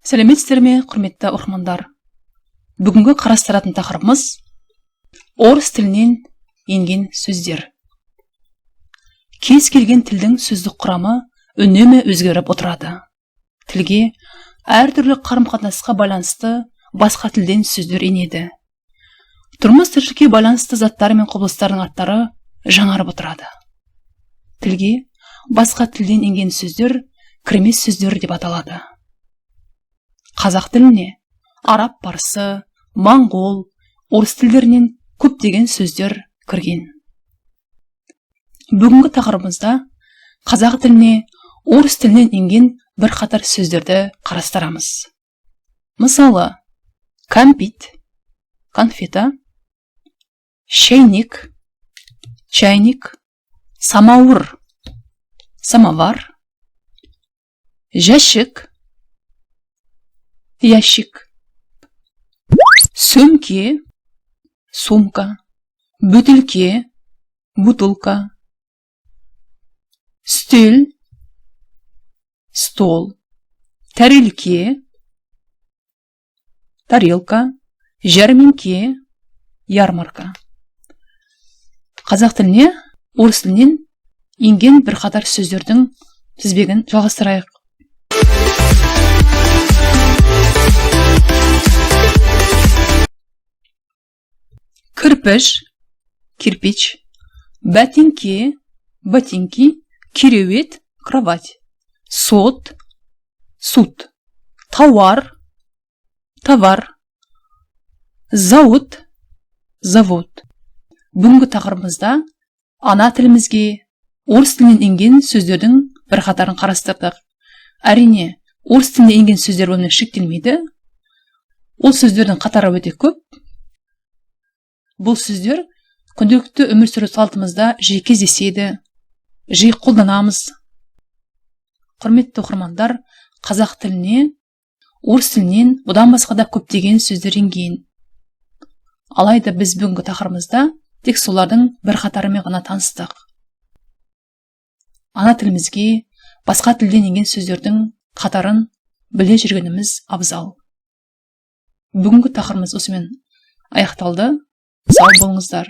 Сәлеметсіздер ме, құрметті оқырмандар! Бүгінгі қарастыратын тақырыбымыз – орыс тілінен енген сөздер. Кез келген тілдің сөздік құрамы үнемі өзгеріп отырады. Тілге әртүрлі қарым-қатынасқа байланысты басқа тілден сөздер енеді. Тұрмыс тіршілікке байланысты заттар мен құбылыстардың аттары жаңарып отырады. Тілге басқа тілден енген сөздер кірме сөздер деп аталады. Қазақ тіліне араб, парсы, моңғол, орыс тілдерінен көптеген сөздер кірген. Бүгінгі тақырыбымызда қазақ тіліне орыс тілінен енген бірқатар сөздерді қарастырамыз. Мысалы, кәмпит – конфета, шәйнек – чайник, самауыр – самовар, жәшік – ящик, сөмке – сумка, бөтелке – бутылка, үстел – стол, тәрелке – тарелка, жәрмеңке – ярмарка. Қазақ тіліне орыс тілінен енген бірқатар сөздердің тізбегін жалғастырайық. Кірпіш – кирпич, бәтеңке – ботинки, кереует – кровать, сот – суд, тауар – товар, зауыт – завод. Бүгінгі тақырыбымызда ана тілімізге орыс тілінен енген сөздердің бірқатарын қарастырдық. Әрине, орыс тіліне енген сөздер бұнымен шектелмейді. Ол сөздердің қатары өте көп. Бұл сөздер күнделікті өмір сүру салтымызда жиі кездеседі, жиі қолданамыз. Құрметті оқырмандар, қазақ тіліне орыс тілінен бұдан басқа да көптеген сөздер енген. Алайда біз бүгінгі тақырыбымызда тек солардың бірқатарымен ғана таныстық. Ана тілімізге басқа тілден енген сөздердің қатарын біле жүргеніміз абзал. Бүгінгі тақырыбымыз осымен аяқталды. Сау болыңыздар.